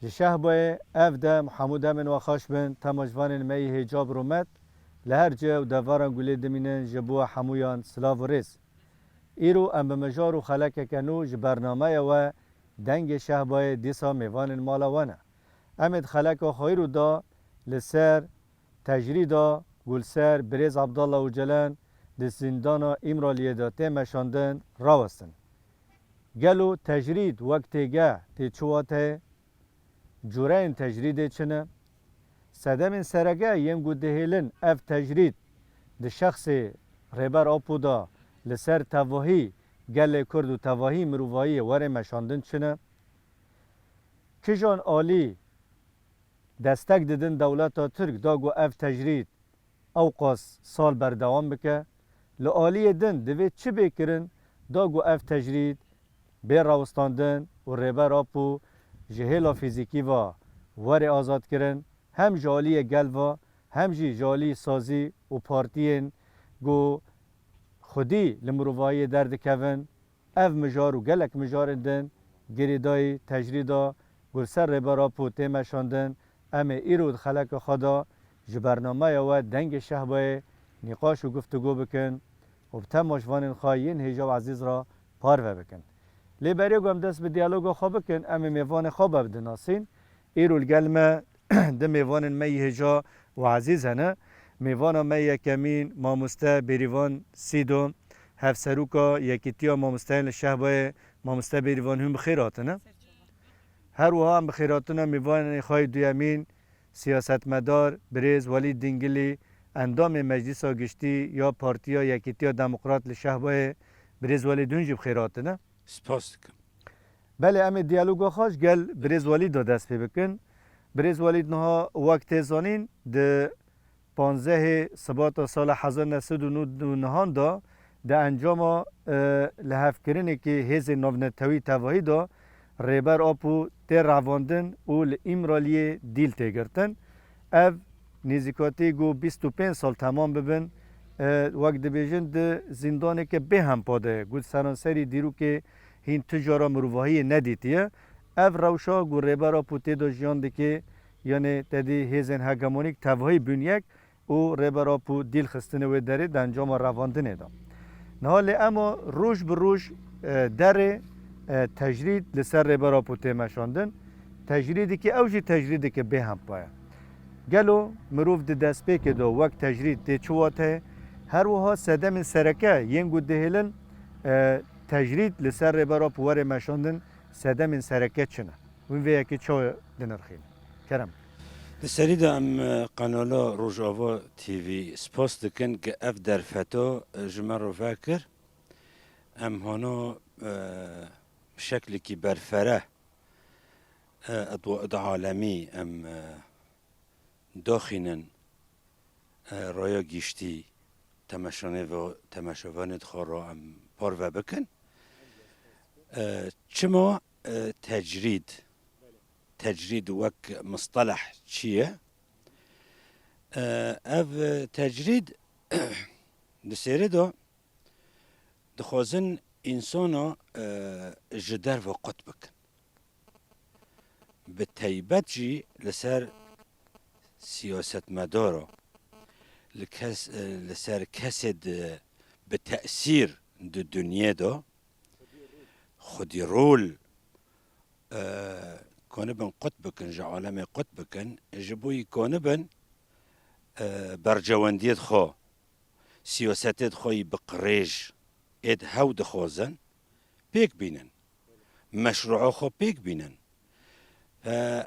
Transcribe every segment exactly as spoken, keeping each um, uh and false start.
Ji Şehbayê ev dem hemû demên we xweş bin, temaşvanên me yî hêca bi rûmet, li her cih û deveran gulê dimînin, ji bo hemûyan silav û rêz. Îro em bi mijar û xelekeke nû ji bernameya we Dengê Şehbayê dîsa mêvanên mala we ne. Em ê di xeleka xwe îro de li ser tecrîda ku li ser birêz Abdallah Ocelen di zîndana Îmraliyê de tê meşandin rawestin. Gelo tecrîd wek têgeh tê çi wateyê? Cureyên tecrîdê çi ne? Sedemên sereke yên ku dihêlin ev tecrîd di şexsê Rêber Apo de li ser tevahî gelê Kurd û tevahî mirovahiyê were meşandin çi ne? Kijan alî destek didin dewleta Tirk da ku ev tecrîd ewqas sal berdewam bike? Li aliyê din divê çi bê kirin da ku ev tecrîd bê rawestandin û Rêber Apo ji hêla fîzîkî ve were azadkirin, hem ji aliyê gel ve, hem jî ji alî sazî û partiyên ku xwedî li mirovahiyê derdikevin, ev mijar û gelek mijarên din girêdayî tecrîda ku li ser Rêber Apo tê meşandin, em ê îro di xeleka xwe de ji bernameya we Dengê Şehbayê nîqaş û guftûgo bikin û bi temaşvanên xwe yên hêja û ezîz re parve bikin. Lê berê ku em dest bi diyaloga xwe bikin, em ê mêvanê xwe bi dinasîn. Îro li gel me du mêvanên me yî hêja û ezîz hene. Mêvana me yekemîn, mamoste Bêrîvan Sîdo, hevseroka Yekîtiya Mamosteyên li Şehbayê, mamoste Bêrîvan, hûn bi xêr hatine. Her wiha em bi xêr hatine mêvanê xwe yê duyemîn, siyasetmedar birêz Welîd Dingilî, endamê Meclîsa Giştî ya Partiya Yekîtiya Demokrat li Şehbayê. Birêz Welîd, hûn jî bi xêr hatine. Spas dikim. Belê, em ê diyaloga xwe ji gel birêz Welîd de dest pê bikin. Birêz Welîd niha wek tê zanîn, di panzdehê Sibata sala hezar neh sed û nod û nehan de di encama, e, lihevkirinekî hêzên navnetewî tevahî de Rêber Apo tê revandin û li Îmraliyê dîl tê girtin. Ev nêzîkatî ku bîst û pênc sal temam bibin, e, wek dibêjin, di zîndaneke bêhempa de ye, ku di seranserî dîrokê hîn tu cara mirovahiyê nedîtiye. Ev rewşa ku Rêber Apo tê de jiyan dike, yanê te dî hêzên hegemonîk tevahî bûn yek û Rêber Apo dîl xistine wê derê di encama revandinê de. Niha lê ema roj bi roj, e, derê, e, tecrîd li ser Rêber Apo tê meşandin. Tecrîdekî ew jî tecrîdeke bêhempa ye. Gelo mirov di destpêkê de wek tecrîd tê çi wateyê? Her wiha sedemên sereke yên ku dihêlin, e, tecrîd li ser Rêber Apo were meşandin, sedemên sereke çi ne? Hûn vê yekê çawa dinirxînin? Kerem. Di serî de em, e, kanala Rojava T V spas dikin ku ev derfeta, e, ji me re vekir. Em hana, e, bi şeklekî berfere, e, di, di alemî em, e, daxînin, e, raya giştî temeşanê ve, temeşevanê dixwe re em parve bikin. E, çima, e, tecrîd, tecrîd wek misteleh çi ye? E, ev, e, tecrîd di sêrê de dixwazin însana, e, ji derve qut bikin. Bi teybet jî li ser siyasetmedara, li kes, li ser kesê di, bi tesîr di dinyê de, xwedî rol, e, konibin qut bikin, ji alemê qut bikin, ji bo yî konibin, e, bercewendiyê xwe, siyasetê xwe yî bi qirêj êd hew dixwazin pêk bînin. Meşrûa xwe pêk bînin. E,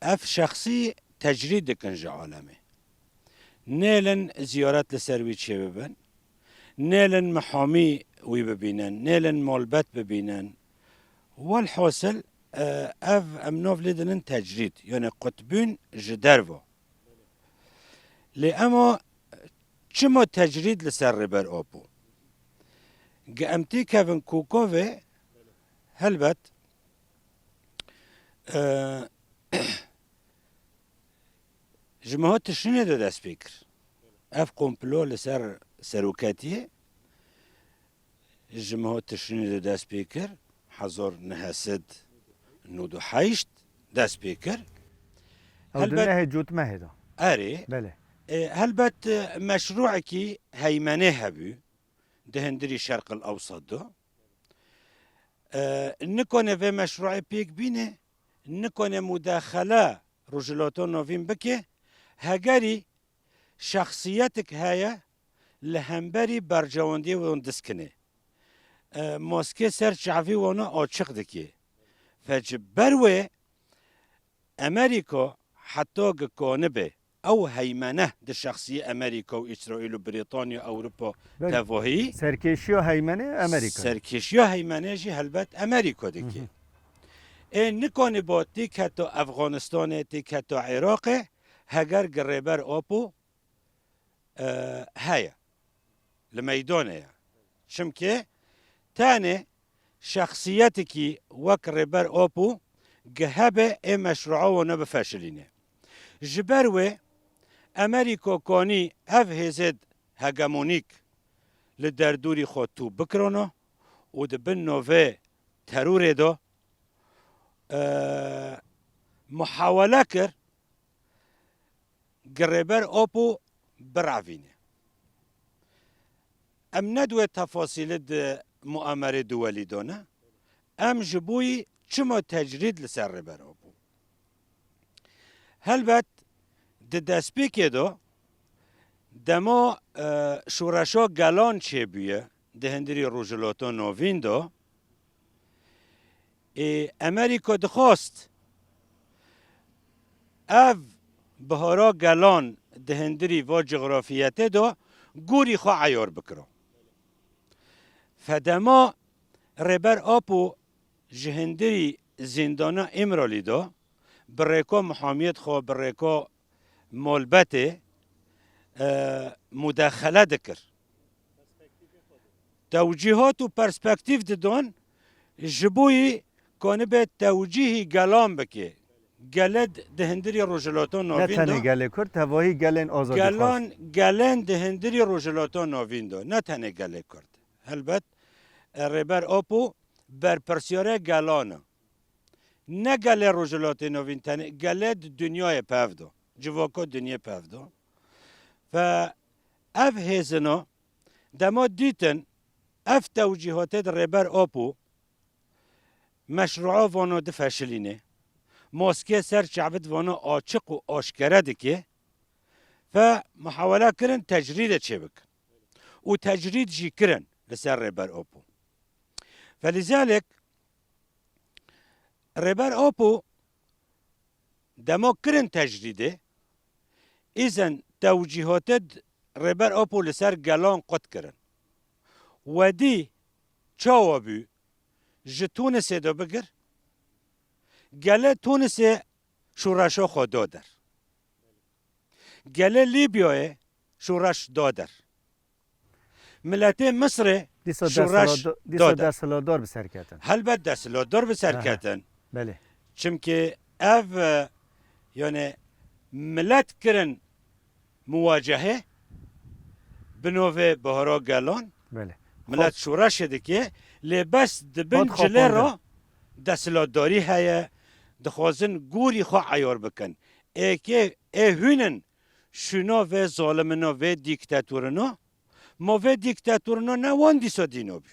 ev şexsî tecrîd dikin ji alemê. Nêlin ziyaret li ser wî çêbibin. Nêlin mihamî wî bibînin, nêlin malbet bibînin. Welhasil, e, ev em nav lê dinin tecrîd, yani qutbûn ji derve. Lê ema çima tecrîd li ser Rêber Apo? Ge em têkevin kokovê, helbet, e, ji meha Tişrînê de dest pê kir. Ev komplo li ser seroketiyê ji meha Tişrînê de dest pê kir. Hezar neh sed nod û heşt dest pê kir. Ew di Helbet nehê cotmehê de. Erê. Belê. E, helbet, e, meşrûekî heymenê hebû di hundirî Şerqil Ewsat de. E, nikane vê meşrûê pêk bîne, nikane mudaxele Rojhilata Navîn bike, hegerî şexsiyetik heye li hemberî berjewendiyê wan diskine. E, maskê ser çavî wana açiq dike. Fe ji ber wê Amerîka heta gi kanibe ew heymene di şexsiyê Amerîka û Îsraîl û Brîtanya, Ewropa Belê. Tevahî. Serkêşiya heymenê Amerîka. Serkêşiya heymenê jî helbet Amerîka dike. Hı hı. Ê nikanî bo têketa Efxanistanê, têketa Iraqê, heger gi Rêber Apo, e, heye. Li meydanê ye. Çimkî tenê şexsiyetekî wek Rêber Apo gi hebe ê meşrûa wana bifeşilîne. Ji ber wê Amerîka kanî ev hêzê hegemonîk li derdorî xwe tû bikirana û di bin navê terorê de, e, muhawele kir gi Rêber Apo birevîne. Em ne di wê tefasîlê di muamerê duwelî de ne. Em ji bo yî çima tecrîd li ser Rêber Apo? Helbet di destpêkê de dema, e, şoreşa gelan çêbûye di hundirî Rojhilata Navîn de, ê, Amerîka dixwast ev bihara gelan di hundirî va cografiyetê de gorî xwe eyar bikira. Fedema Rêber Apo ji hundirî zîndana Îmralî de bi rêka mihamiyet xwe, bi rêka malbetê, e, mudaxele dikir. Tewcîhat û perspektîf didon, ji bo yî kanibe tewcîhî gelan bike. Gele di hundirî Rojhilata Ne Navîn de. Tenê gelê Kurd, tevahî gelên azadîxwaz. Gelan, gelên di hundirî Rojhilata Navîn de. Ne tenê gelê Kurd. Helbet, e, Rêber Apo berpirsiyarê gelan e. Ne gelê Rojhilatê Navîn tenê, gelê di dinyayê pev de, civaka dinyê pev de. Ve ev hêzina dema dîtin, ev tewcîhatê di Rêber Apo meşrûa vano difeşilîne, maskê ser çavit vano açiq û aşkere dike, ve muhawele kirin tecrîdê çêbikin. Û tecrîd jî kirin li ser Rêber Apo. Felîzalek Rêber Apo dema kirin tecrîdê, îzen tewcîhatê d-, Rêber Apo li ser gelan qut kirin. Wedî çawa bû, ji Tunisê de bigir, gelê Tunisê şoreşa xwe da der. Gelê Lîbyayê şoreş da der. Miletê Misirê Dîsa şoreş desthilatdar, dîsa da der. Desthilatdar bi ser ketin. Helbet desthilatdar bi ser Aha. Ketin. Belê. Çimkî ev, e, yani milet kirin muwacehê bi novê Bihara Gelan. Belê. Milet Xwe şoreşê dike, lê bes di bin Xwe cilê xapandin. Re desthilatdarî heye, dixwazin gorî xwe eyar bikin. Êkê, ê hûn in şûna vê zalimina, vê dîktatorina, ma vê dîktatorina ne wan dîsa dîno bû.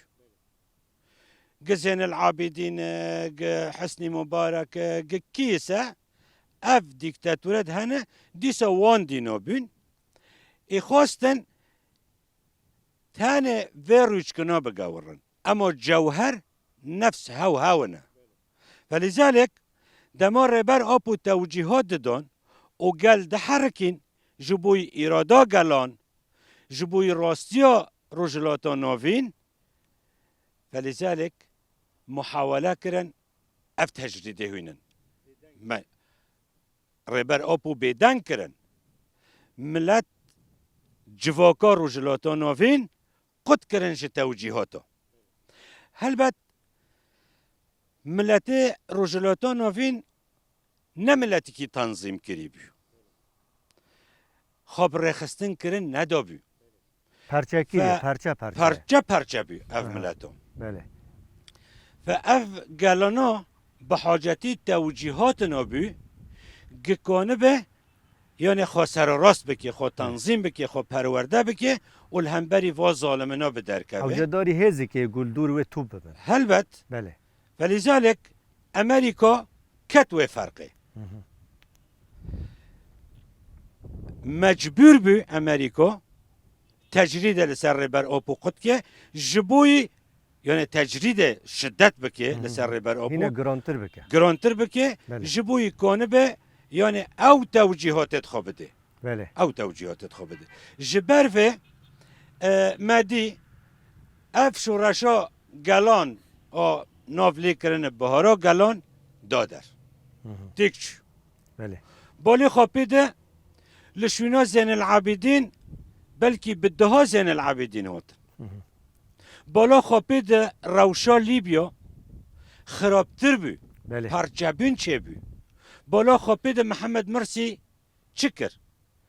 Gi Zeynel Abidîn e, gi Husnî Mubarek e, gi kî se ev dîktatorê de hene, dîsa wan dîno bûn. Ê xwestin tenê vê rûçkina bigewirin. Ema cewher nefs hew hew ne. Felîzalek dema Rêber Apo tewcîhat didon û gel diherikîn ji bo îrada gelan, ji bo rastiya Rojhilata Navîn, felîzalek muhawele kirin ev tecrîdê hûnin. Me, Rêber Apo bêdeng kirin. Milet civaka Rojhilata Navîn qut kirin ji tewcîhata. Helbet miletê Rojhilata Navîn ne miletikî tanzîm kirî bû. Xwe bi rêxistin kirin nedabû. Perçekî bû, Fe perçe perçe. Perçe perçe bû ev Aha. mileto. Belê. Fe ev gelana bi hacetî tewcîhatina bû, gikanibe, yani xwe sererast bike, xwe tanzîm bike, xwe perwerde bike û li hemberî va zalimina bi derkeve. Ew jê darî hêzikê gul dûr wê tûp bibin. Helbet. Belê. Felîzalek Amerîka ket wê ferqê. Hı hı. Mecbûr bû Amerîka tecrîde li ser Rêber Apo qut ke, ji bo yî, yani tecrîde şiddet bike Hı hı. li ser Rêber Apo. Hîne girantir bike. Girantir bike, Belê. ji bo yî kanibe, yani ew tewcîhatê xwe bide. Belê. Ew tewcîhatê xwe bide. Ji ber vê, e, me dî ev şoreşa gelan a nav lê kirine bihara gelan da der. Hı hı. Têk çû. Belê. Balê xwe pê de li şûna Zeynel Abidîn, belkî bi daha Zeynel Abidîn hatin. Hı hı. Bala xwe pê de rewşa Lîbya xirabtir bû. Belê. Parçebûn çêbû. Bala xwe pê de Mihemed Mirsî çi kir?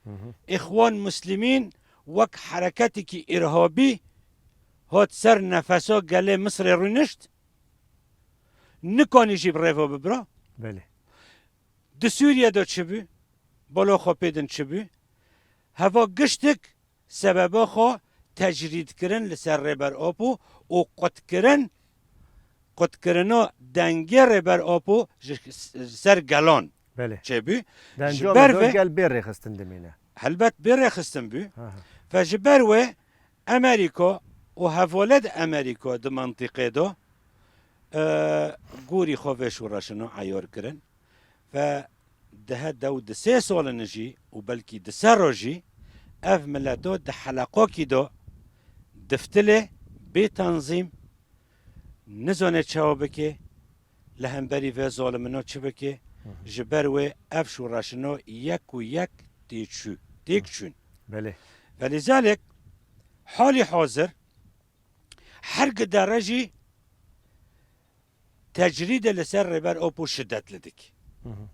Hı hı. Îxwan Muslimîn wek hereketekî îrhabî hat ser nefesa gelê Misirê rûnişt, nikanî jî bi rêva bibira. Belê. Di Sûriye de çi bû? Bala xwe pê din çi bû? Heva giştik sebeba xwe tecrîdkirin li ser Rêber Apo û qutkirin, qutkirina dengê Rêber Apo ji s-, ser gelan Belê. çêbû. Ji Denca ber me vê gel bê rêxistin dimîne. Helbet bê rêxistin bû. Aha. Fe ji ber wê Amerîka û hevalê di Amerîka di mentiqê de, e, gorî xwe vê şoreşina eyar kirin. Ve di he dew di sê salin jî û belkî di ser re jî ev mileto di heleqokî de diftilê bê tanzîm nizane çawa bike, li hemberî vê zalimino çi bike, Hı hı. ji ber wê ev şoreşino yek û yek tê çû, têk Hı. çûn. Belê. Felîzalek halî hazir her gidere jî tecrîdê li ser Rêber Apo şidetli dike. Hı hı.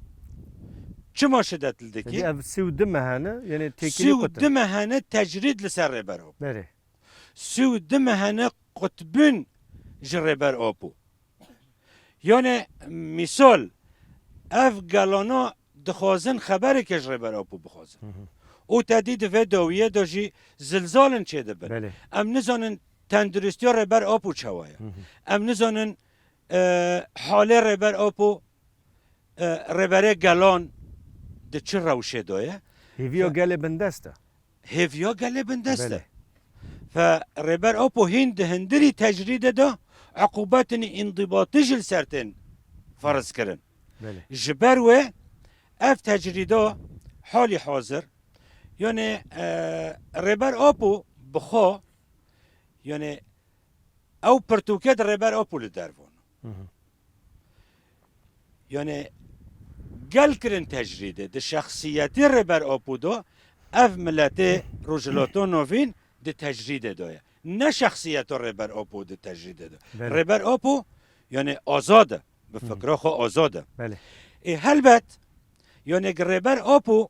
Çima şidetli dike? Peki ev sî û du mehane, yani têkilî Sî û du kutin. mehane tecrîd li ser Rêber Apo. Berê. Sî û du mehane qutbûn ji Rêber Apo. Yani misal, ev gelana dixwazin xebereke ji Rêber Apo bixwazin. Hı hı. Û te dî di vê dawiyê de jî zilzalin çêdibin. Belê. Em nizanin tenduristiya Rêber Apo çawa ye. Hı hı. Em nizanin, e, halê Rêber Apo, e, Rêberê Gelan di çi rewşê de ye. Hêviya Fe- gelê bindest e. Hêviya gelê bindest e. Belê. Fe Rêber Apo hîn di hindirî tecrîdê de uqûbetên îndibatî jî li ser tên ferz kirin. Belê. Ji ber wê ev tecrîda halî hazir, yani, e, Rêber Apo bi xwe, yani ew pirtûkê di Rêber Apo li dervan. Hı hı. Yani gel kirin tecrîdê. Di şexsiyetê Rêber Apo de ev miletê Rojhilata Navîn di tecrîdê de ye. Ne şexsiyeta Rêber Apo di tecrîdê de. Belê. Rêber Apo yani azad e. Bi Hı hı. fikra xwe azad e. Belê. Ê helbet yani Rêber Apo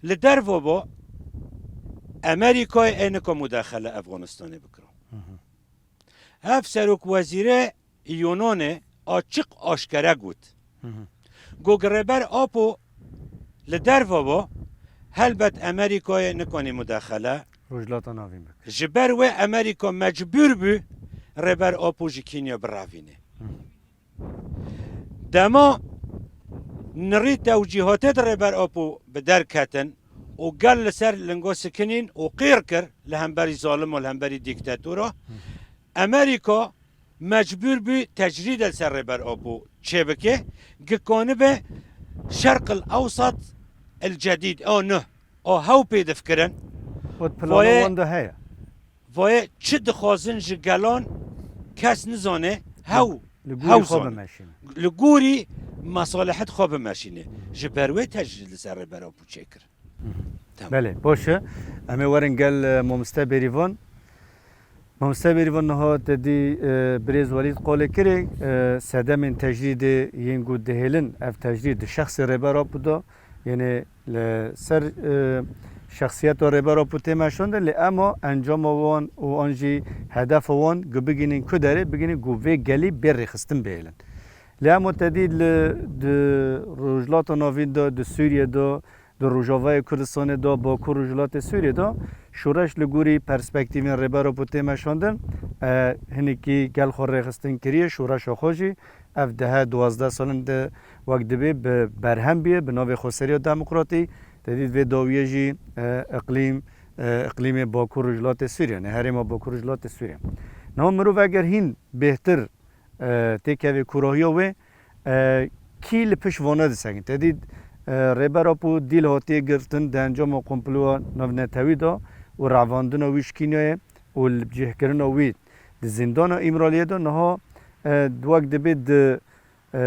li derve bo Amerîkayê ê nika mudexele Efganistanê bikira. Hı hı. Ev serokwezîrê Yunanê açiq aşkere got. Hı hı. Got Rêber Apo li derve bo, helbet Amerîkayê nikanî mudexele. Rojhilata Navîn bike. Ji ber wê Amerîka mecbûr bû Rêber Apo ji Kenya birevîne. Hı. Dema nirî tewcîhatê di Rêber Apo bi derketin û gel li ser lingo sikinîn û qîr kir li hemberî zalim û li hemberî dîktatora, Amerîka mecbûr bû tecrîde li ser Rêber Apo çêbike, gikanibe Şerq el Ewsat el Cedîd, a nuh, a hew pê difikirin. Got plana Foye- wan de heye. Vayê çi dixwazin ji gelan kes nizane, hew, Li gorî hew xwe zane. Bimeşîne. Li gorî mesalihet xwe bimeşîne. Ji ber wê tecrîd li ser Rêber Apo çêkir. Tamam. Belê, baş e. Em ê werin gel, e, Mamoste Bêrîvan. Mamoste Bêrîvan, niha te dî, e, birêz Welîd qolê kirê, e, sedemên tecrîdê yên ku dihêlin, ev tecrîd di şexsê Rêber Apo de, yanî li ser, e, şexsiyeta Rêber Apo tê meşandin, lê ema encama wan û an jî hedefa wan ku bigihînin ku derê, bigihînin ku vê gelî bê rêxistin bihêlin. Lê ema te dî li, di Rojhilata Navîn de, di Sûriyê de, di Rojavayê Kurdistanê de, Bakur Rojhilatê Sûriyê de, şoreş li gorî perspektîvên Rêber Apo tê meşandin, e, hinekî gel xwe rêxistin kiriye, şoreşa xwe jî ev deh duwazdeh salin de wek dibê bi berhem bûye, bi navê Xweseriya Demokratî, te dît vê dawiyê jî, e, iqlîm, e, iqlîmê Bakur Rojhilatê Sûriyê, ne herêma Bakur Rojhilatê Sûriyê. Niha mirov eger hîn bêhtir e, têkevê kûrahiya wê, e, kî li pişt vana disekin? Te dît, e, Rêber Apo dîl hatiye girtin di encama komploya navnetewî de û revandina wî ji Kînyayê û li cihkirina wî di zîndana Îmraliyê de niha, e, wek dibê di, e,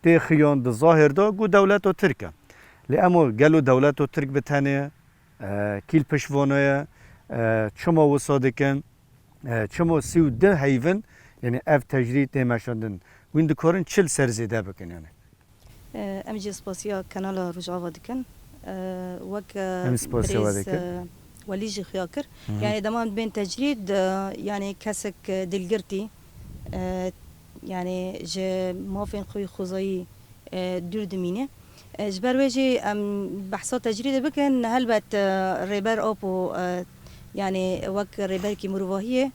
tê xiyan di zahir de ku dewleta Tirk e. Lê ema gelo dewleta Tirk bi tenê ye? E, kî li pişt vana ye? E, çima wisa dikin? E, çima sî û du heyvin, yanî ev tecrîd tê meşandin? Hûn dikarin çi li ser zêde bikin, yanî? E, em jî spasiya Kanala Rojava dikin. E, wek, e, Em spasiya we birêz, dikin. E, Welî jî xuya kir. Hı hı. Yanî dema em bên tecrîd, e, yanî kesek, e, dilgirtî, e, yanî ji mafên xwe yê xwezayî, e, dûr dimîne. E, ji ber wê jî em behsa tecrîdê bikin, helbet, e, Rêber Apo, e, yanî wek rêberekî mirovahiyê,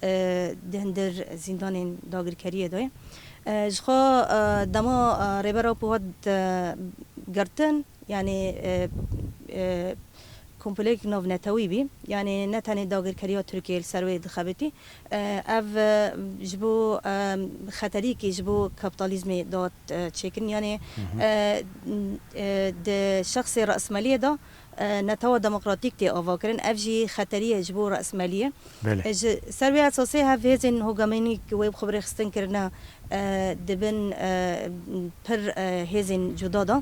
e, di hundir zîndanên dagirkeriyê de ye. E, ji xwe, e, dema, e, Rêber Apo hat, e, girtin, yanî, e, e, komplek navnetewî bî. Yanî ne tenê dagirkeriya Tirkiyê li ser wê dixebitî. E, ev, e, ji bo, e, xeteriyekî ji bo kapitalizmê dihat, e, çêkirin. Yanî, Hı hı. e, e, di şexsê rasmeliyê de, e, netewa demokratîk tê avakirin. Ev jî xeterî ye ji bo rasmeliyê. Belê. E, ji ser wê esasê hev hêzên hogemonîk wê bi xwe bi rêxistin kirine, e, dibin, e, pir, e, hêzên cuda de. Hı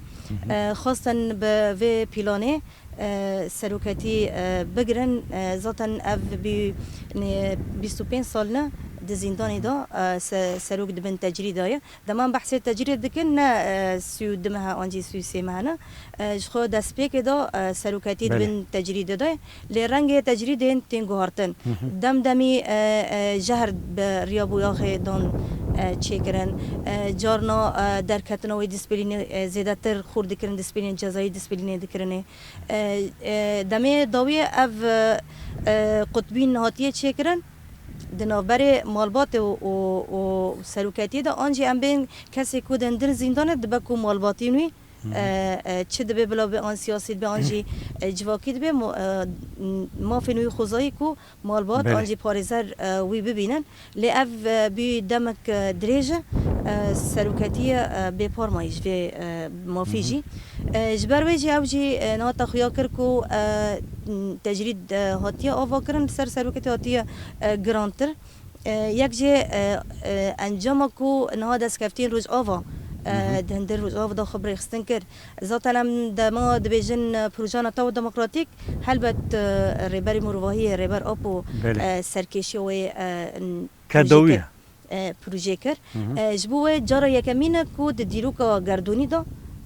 hı. E, xwestin bi vê pîlanê, e, seroketî, e, bigirin. E, zaten ev bî, ne, bîst û pênc sal ne di zîndanê de, e, se-, serok dibin tecrî daye. Dema em behsê tecrîd dikin, ne, e, sî û du mehe an jî sî û sê mehe ne. E, ji xwe destpêkê de, e, seroketî Belê. Dibin tecrîdê de. Lê rengê tecrîdên tên guhartin. Hı hı. Dem demî, e, e, jehr bi riya boyaxê dan, e, çêkirin. E, carna, e, derketina wê dîsîplînê, e, zêdetir xûr dikirin, dîsîplînên cezayî dîsîplînê dikirinê. E, e, demê dawiyê ev, e, e, qutbîn hatiye çêkirin. Di navberê malbatê û, û, û seroketiyê de an jî em bên kesê ku di hundir zîndan e dibe ku malbatîn wî, Hı hı. e, e, çi dibe bila be an siyasî dibe an jî, e, civakî dibe mo-, e, mafên wî xwezayî ku malbat Belê. An jî parêzer, e, wî bibînin. Lê ev, e, bî demek, e, dirêj e, e, seroketiyê, e, bêpar mayî ji vê, e, mafî Hı hı. Jî. E, ji ber wê jî ew jî, e, nihate xuya kir ku, e, tecrîd, e, hatiye avakirin, li ser seroketê hatiye, e, girantir. E, yek jê, e, e, encama ku niha destkeftiyên Rojava, e, Hı hı. Di hundir Rojava de xwe bi rêxistin kir. Zaten em dema dibêjin, e, proja netew demokratîk, helbet, e, rêberê mirovahiyê, Rêber Apo, Belê. E, serkêşiya wê, e, n-, Ke projê dawî kir. Ye. E, projê kir. Hı hı. E, ji bo wê cara yekemîn e ku di dîroka gerdûnî de,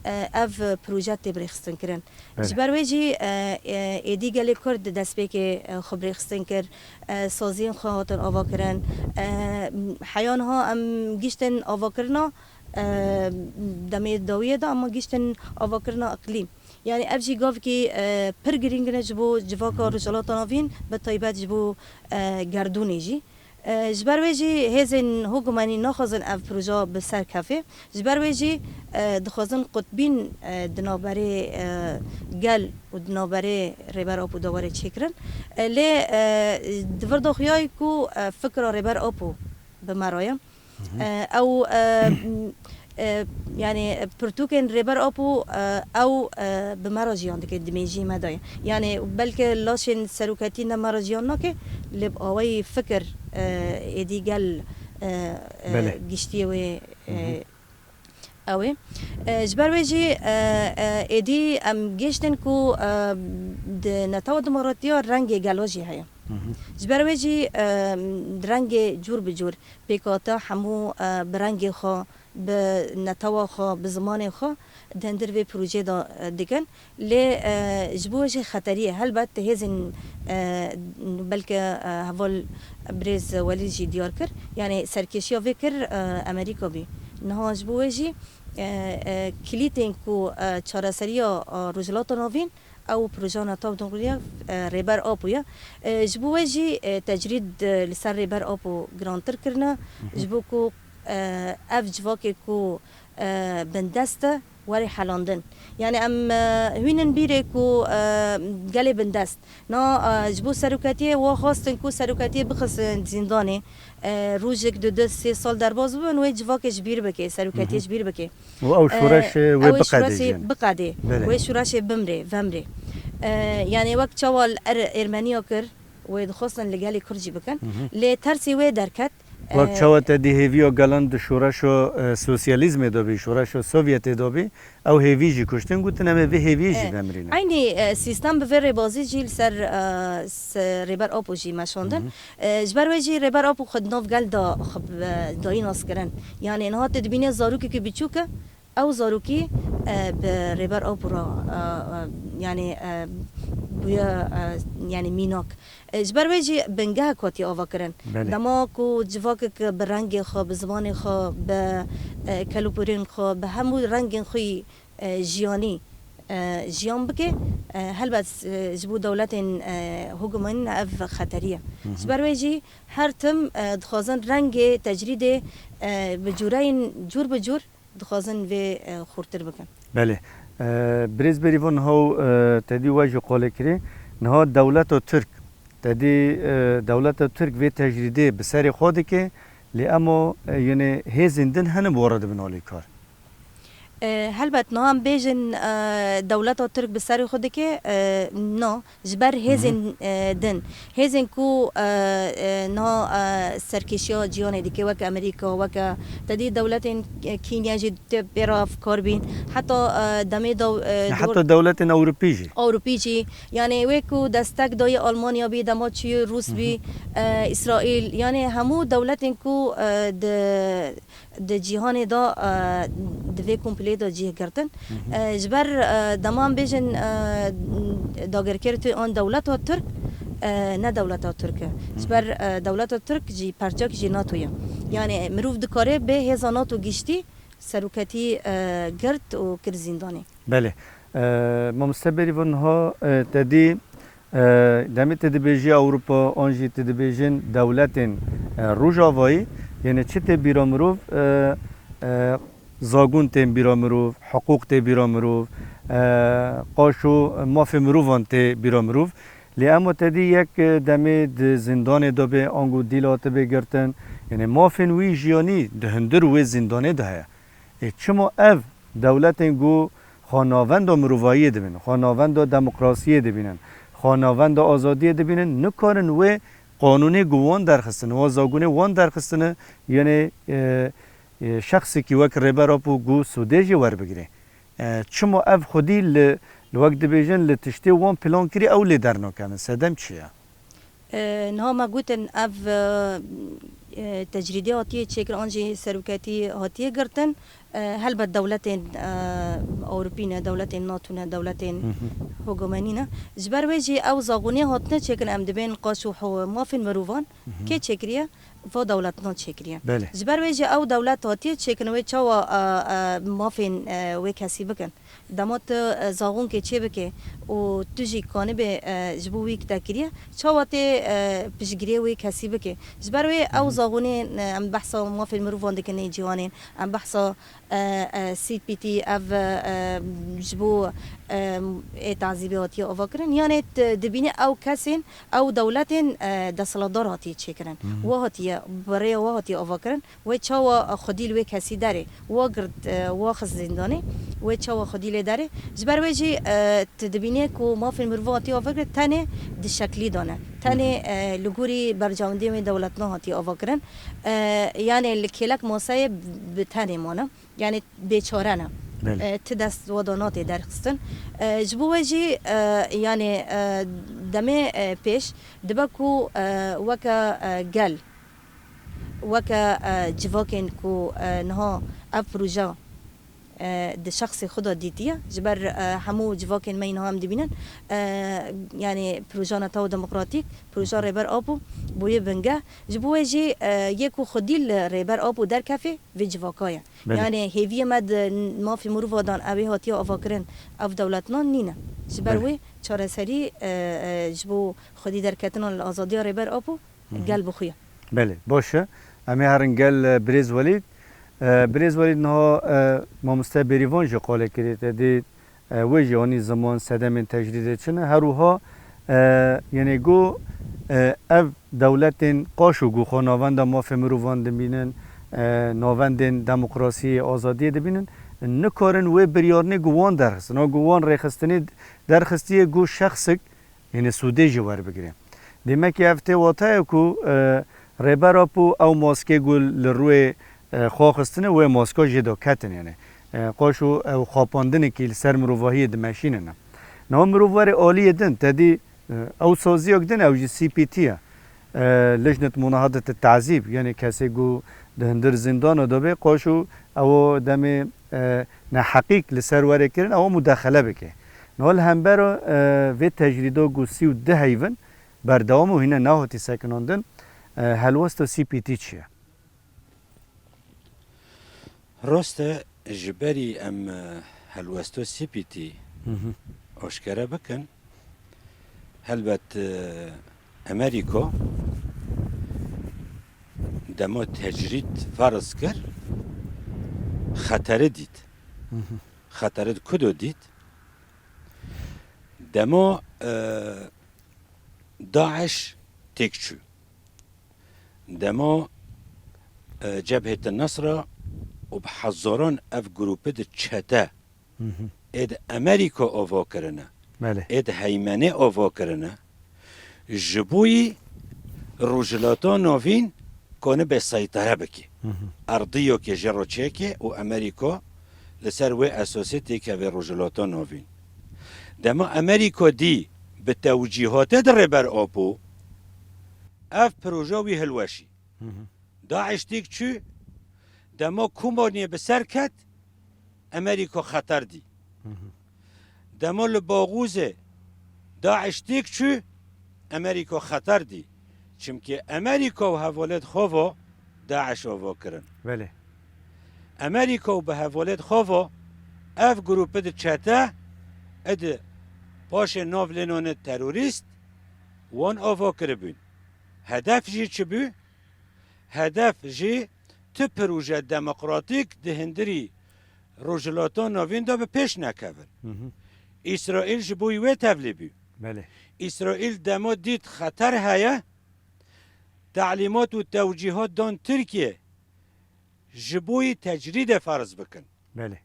e, ev proje tê birêxistin kirin. Belê. Ji ber wê jî, e, e, êdî gelê Kurd destpêkê, e, xwe birêxistin kir, e, saziyên xwe hatin avakirin. E, heya niha em giştin avakirina, e, demê dawiyê de, em giştin avakirina iqlîm. Yanî ev jî gavekî, e, pir girîng e ji bo civaka Hı hı. Rojhilata Navîn, bi taybet ji bo, e, gerdûnê jî. E, ji ber wê jî hêzên hukmanî naxwazin ev proje bi ser kefê. Ji ber wê jî, e, dixwazin qutbîn, e, di navberê, e, gel û di navberê Rêber Apo de were çêkirin. E, lê, e, di vir de xuya ye ku, e, fikra Rêber Apo bi me re ye. Hı hı. E, ew, e, E, yani, e, pirtûkên Rêber Apo, e, ew, e, bi me re jiyan dike, di mêjiyê me de ye. Yani, belke laşên seroketî ne me re jiyan nake, lê bi awayî fikir, e, êdî gel, e, e, Belê. giştiyê wê, e, Hı hı. ew ê. E, ji ber wê jî, e, e, êdî em gêştin ku, e, di netewa demokratiya rengê gelo jî heye. Hı hı. Ji ber wê jî, e, rengê cûr bi cûr pêkhate hemû, e, bi rengê xwe, bi netewa xwe, bi zimanê xwe di hundir vê projeyê de, e, dikin. Lê, e, ji bo wê jî xeterî ye. Helbet hêzên, e, belke, e, heval birêz Welîd jî diyar kir. Yani serkêşiya vê kir, e, Amerîka bî. Niha ji bo wê jî, e, e, kilîtên ku, e, çareseriya, e, Rojhilata Navîn, ew projeya netewa demokratiya, e, Rêber Apo ye. E, ji bo wê jî, e, tecrîd, e, li ser Rêber Apo girantir kirine. Hı hı. Ji bo ku, e, ev civakê ku, e, bindest e, were helandin. Yani em, e, hûnin bîrê ku, e, gelê bindest. Na, e, ji bo seroketiyê wa xwestin ku seroketiyê bixistin zîndanê, e, rojek du, du, sê sal derbas bibin, wê civakê ji bîr bike, seroketiyê Hı hı. ji bîr bike. Û ew E, şoreşê wê ew ê biqedê şoreşê jin. biqedê, Belê. wê şoreşê bimrê, vemrê. E, yani wek çawa li er-, Ermeniya kir, wê dixwestin li gelê Kurd jî bikin. Hı hı. Lê tersê wê derket. Wek E, çawa te dî hêviya gelan di şoreşa, e, sosyalîzmê de bî, şoreşa Sovyetê de bî, ew hêvî jî kuştin, gotin, em ê vê hêviyê jî E, vemrînin. Eynî, e, sîstem bi vê rêbazî jî li ser, e, s-, Rêber Apo jî meşandin. Hı hı. E, ji ber wê jî Rêber Apo xwe di nav gel de xwe bi, e, dayî nas kirin. Yani niha tu dibînî zarokekî biçûk e, ew zarokî, e, bi Rêber Apo re, e, e, yani, e, bûye, e, yani mînak. E, ji ber wê jî bingehek hatiye ava kirin. Belê. Dema ku civakek bi rengê xwe, bi zimanê xwe, bi, e, kelûpûrên xwe, bi hemû rengên xwe yî, e, jiyanî, e, jiyan bike, e, helbet, e, ji bo dewletên, e, hegemonî ev xeterî ye. Hı hı. Ji ber wê jî her tim, e, dixwazin rengê tecrîdê, e, bi cûreyên cûr bi cûr dixwazin vê, e, xurtir bikin. Belê. E, birêz Berîvan, niha, e, te dî we jî qolê kirî. Niha dewleta Tirk, te dî, e, dewleta Tirk vê tecrîdê bi serê xwe dike, lê ema, e, yene hêzên din hene bi we re dibin alîkar. E, helbet, niha em bêjin, e, dewleta Tirk bi serê xwe dike, e, na, ji ber Hı hı. hêzên, e, din. Hêzên ku, e, e, niha, e, serkêşiya cîhanê dike, weke Amerîka, weke te dî dewletên, e, Kenya jî tê pê re ev kar bîn. Heta, e, demê daw-, e, Ya, dor- heta dewletên Ewropî jî. Ewropî jî. Yani wê ku destek dayê Almanya bî, dema çûyê Rûs Hı hı. bî, e, Îsraîl. Yani hemû dewletên ku, e, di, di cîhanê de, e, di vê komplê de cih girtin. Hı hı. E, ji ber, e, dema em bêjin, e, dagirker tu an dewleta Tirk, e, ne dewleta Tirk e. Hı Ji hı. ber, e, dewleta Tirk jî parçek ji nato ye. Yani mirov dikare bê hêza nato giştî seroketî, e, girt û kir zîndanê. Belê. E, mamoste Berîvan, niha, e, te dî, e, demê te dibêjî Ewropa, an jî te dibêjin dewletên, e, Rojavayî, yene çi tê bîra mirov, e, e, zagon tên bîra mirov, hiqûq tê bîra mirov, e, qaş û mafê mirovan tê bîra mirov. Lê ema te dî yek, e, demê di zîndanê de be, ango dîl hatibe girtin, yene mafên wî jiyanî di hundir wê zîndanê de heye. Ê, çima ev dewletên ku xwe navenda mirovahiyê dibînin, xwe navenda demokrasiyê dibînin, xwe navenda azadiyê dibînin, nikarin wê qanûnê ku wan derxistine, wê zagonê wan derxistine, yanê, e, e, şexsekî wek Rêber Apo ku sûdê jî werbigire? E, çima ev xwedî li, li wek dibêjin, li tiştê wan plan kirî, ew lê dernakevin? Sedem çi ye? E, niha me gotin ev, e, e, tecrîdê hatiye çêkirin an jî seroketî hatiye girtin. E, helbet dewletên, e, Ewropî ne, dewletên nato ne, dewletên Hı hı. hegemonî ne. Ji ber wê jî ew zagonê hatine çêkirin, em dibên qaş û ho-, mafên mirovan Hı hı. kê çêkiriye? Va dewletna çêkiriye. Belê. Ji ber wê jî ew dewlet hatiye çêkirin, wê çawa, e, e, mafên, e, wê kesî bikin? Dema tu, e, zaxonkê çê bike û tu jî kanibê, e, ji bo wî te kiriye, çawa tê, e, piştgiriyê wê kesî bike? Ji ber wê ew Hı hı. zaxonê, e, em behsa mafên mirovan dikin ê cîhanê, em behsa, e, e, C P T, ev, e, ji bo, Em, ê tazîbê hatiye avakirin, yanê t-, dibîne ew kesên, ew dewletên, e, desthilatdar hatiye çêkirin. Wa hatiye, bi rêya wa hatiye avakirin. Wê çawa xwedî li wê kesî derê, wa girt, e, wa xist zîndanê, wê çawa xwedî lê derê. Ji ber wê jî, e, tu dibîne ku mafên mirovan hatiye avakirin, tenê di şeklî de ne. Tenê, e, li gorî berjewendiyên wê dewletna hatiye avakirin. E, yanê li kêlek maseyê bi tenê mane. Yanî bêçare ne. Belê. E, ti dest wada natê derxistin. E, ji bo we jî, e, yanî, e, demê, e, pêş dibe ku, e, weke, e, gel, weke, e, civakên ku, e, niha ev proje, e, di şexsê xwe de dîtiye, ji ber, e, hemû civakên me yî niha em dibînin, e, yanî proja netew demokratîk, proja Rêber Apo bûye bingeh. Ji bo wê jî, e, yê ku xwedî li Rêber Apo derkefê, vê civaka ye. Belê. Yanî hêviyê me di mafê mirovadan ew ê hatiye avakirin, ev dewletnan nîne. Ji ber Belê. wê çareserî, e, e, ji bo xwedî derketina li azadiya Rêber Apo Hı hı. gel bixuye. Belê, baş e. Em ê herin gel, e, birêz Welîd. E, birêz Welîd niha, e, mamoste Bêrîvan jî qale kiriye te dê, e, wê jî anî ziman sedemên tecrîdê çi ne. Her wiha, e, yenê got, e, ev dewletên qaşo ku xwe navenda mafê mirovan dibînin, e, navendên demokrasiyê, azadiyê dibînin, nikarin wê biryarnê ku wan derxistin. O ku wan rêxistinê derxistiye ku şexsik, yanî sûdê jî werbigire. Demekî ev tê wateya ku, e, Rêber Apo ew maskê ku li rûyê, e, xwe xistine, wê maska jê de ketin, yanî, e, qaşo ew xapandinekî li ser mirovahiyê dimeşînine. Niha mirov were aliyê din, te dî, e, ew saziyek din, ew jî C P T ye. E, Lijnet Munahadet Tazîb, yanî kesê ku di hundir zîndana de be, qaşo ew demê, e, neheqîk li ser were kirin, ew mudexele bike. Niha li hember, e, vê tecrîda ku sî û du heyvin berdewam û hîne nehatî sekinandin, e, helwesta C P T çi ye? Rast e, ji berî em, e, helwesta C P T Hı hı. aşkere bikin, helbet, e, Amerîka dema tecrîd ferz kir, xeteri dît. Hı hı. Xeteri di ku de dît? Dema, e, DAIŞ têk çû. Dema, e, Cebhete Nusra û bi hezaran ev grûpe di çete Hı hı. ê di Amerîka ava kirine, Belê. ê di heymenê ava kirine, ji bo yî Rojhilata Navîn konibe seytere bike. Hı hı. Erdiyokê jê re çêke û Amerîka li ser wê esasê têkeve Rojhilata Navîn. Dema Amerîka dî bi tewcîhatê di Rêber Apo, ev proje wî hilweşî. Hı hı. DAIŞ têk çû, dema Kobaniyê bi ser ket, Amerîka xeter dî. Hı hı. Dema li Baxûzê DAIŞ têk çû, Amerîka xeter dî. Çimkî Amerîka û hevalêt xwe ve DAIŞ ava kirin. Belê. Amerîka û bi hevalêt xwe ve ev grûpe di çete ê di paşê nav lê nane terorîst wan ava kiribûn. Hedef jî çi bû? Hedef jî tu proje demokratîk di hundirî Rojhilata Navîn de bi pêş nekevin. Hı hı. Îsraîl ji bo wê tevlî bû. Belê. Îsraîl dema dît xeter heye, telîmat û tewcîhat dan Tirkiye ji bo yî tecrîdê ferz bikin. Belê.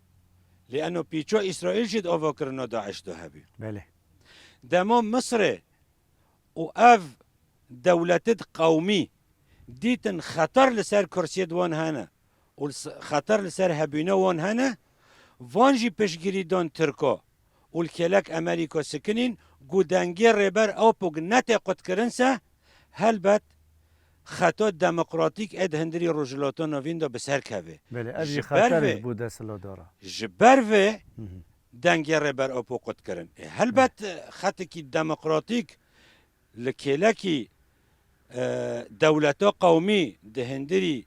Lê eno pîça Îsraîl jî di avakirina DAIŞ de hebû. Belê. Dema Misirê û ev dewletêt qewmî dîtin xeter li ser kursiyêt wan hene û li s-, xeter li ser hebûna wan hene, van jî piştgirî dan Tirka û li kêlek Amerîka sikinîn ku dengê Rêber Apo netê qutkirin se, helbet xeta demokratîk ê di hundirî Rojhilata Navîn de bi ser keve. Belê, ev jî Ji ber xeterek vê, bû desthilatdara. Ji ber vê Hı hı. dengê Rêber Apo qutkirin. E, helbet, e, xetekî demokratîk li kêlekî, e, dewleta qewmî di hundirî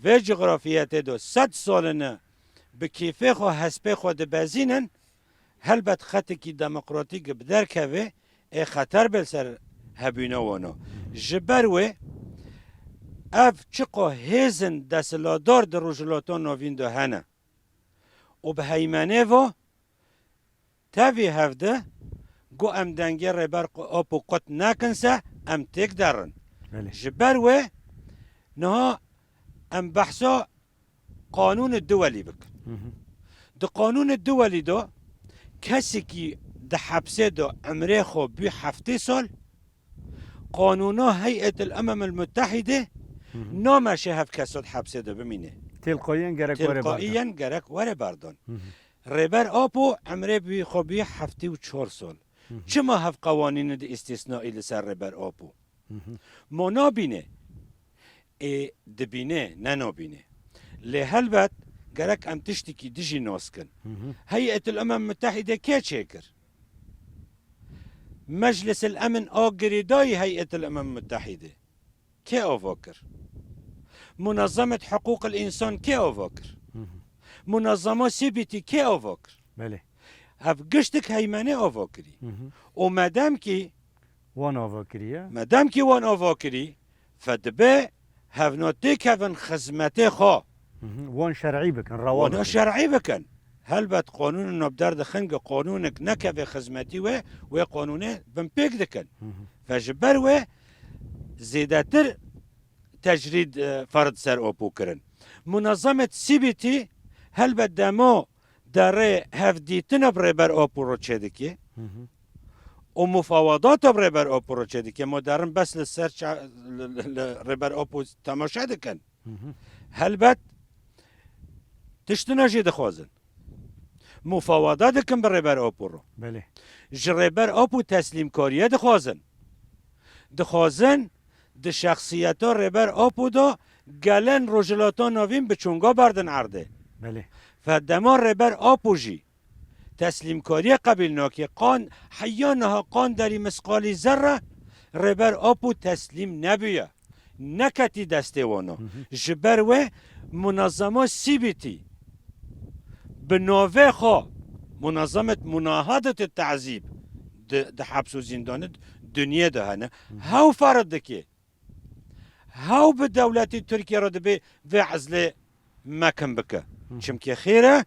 vê cografiyetê de sed sal in e bi kêfê xwe hespê xwe dibezînin, helbet xetekî demokratîk bi derkeve ê xeter be li ser hebûna wana. Ji ber wê ev çiqa hêzên desthilatdar di Rojhilata Navîn de hene û bi heymenê ve tevî hevdi, ku em dengê Rêber Apo qut nekin se, em têk derin. Belê. Ji ber wê niha em behsa qanûnê duwelî bikin. Hı hı. Di qanûnê duwelî de kesekî di hepsê de emrê xwe bû heftê sal, qanûna Heyet el Emem el Mutehîdê Hı hı. nameşe hev kesa di hepsê de bimîne. Têlqayiyên gerek were berdan. Têlqayiyên gerek were berdan. Hı hı. Rêber Apo emrê bû xwe bûye heftê û çar sal. Hı hı. Çima hev qewanînê di îstîsnaî li ser Rêber Apo? Hı hı. Ma nabîne. Ê dibîne, ne nabîne. Lê helbet gerek em tiştekî dijî nas kin. Hı hı. Heyet el Emem Mutehîde kê çêkir? Meclis el Emin a girêdayî Heyet el Emem Mutehîde kê ava kir? Munazamet Hiqûq el Însan kê ava kir? Hı hı. Munazama C B T kê ava kir? Belê. Hev giştik heymenê ava kirî. Hı hı. Û medem kî Wan ava kiriye. Medem kî wan ava kirî, fe dibe hevna têkevin xizmetê xwe. Hı hı. Wan şer'î bikin, rewa Wana bikin. Şer'î bikin. Helbet qanûnê navber dixin ku qanûnek nekeve xizmetî wê, wê qanûnê binpêk dikin. Hı hı. Fe ji ber wê zêdetir tecrîd, e, ferz ser Apo kirin. Munazamet C B T helbet dema derê hevdîtina bi Rêber Apo re çêdike Hı hı. û mufawadata bi Rêber Apo re çêdike. Ma derin bes li ser ça-, li, li, li Rêber Apo temaşe dikin. Hı hı. Helbet tiştina jî dixwazin. Mufawada dikin bi Rêber Apo re. Belê. Ji Rêber Apo teslîmkariye dixwazin. Dixwazin di şexsiyeta Rêber Apo de gelên Rojhilata Navîn bi çonga berdin erdê. Belê. Fe dema Rêber Apo jî teslîmkariyê qebîl nake. Qan, heya niha qanderî misqalî zerre Rêber Apo teslîm nebûye. Neketî destê wana. Hı hı. Ji ber wê munazema C B T bi navê xwe Munazamet Munahadet Te'zîb di, di heps û zîndanê dinyê de hene. Hı hı. Hew ferz dike. Hew bi dewletê Tirkiye re dibê vê ezlê mekin bike. Hı. Çimkî xêr e,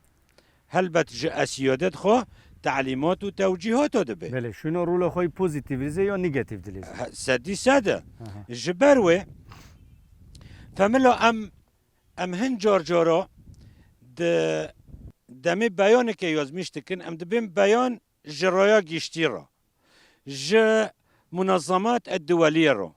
helbet ji esiyadê xwe, telîmat û tewcîhata dibê. Belê, şûna rola xwe yî pozîtîv dilîze ya negatîv dilîze? He, sedî sed e. Aha. Ji ber wê, femilo em, em hin car cara di demê beyaneke yazmîş dikin, em dibên beyan ji raya giştî re. Ji munazamat ed duweliyê re.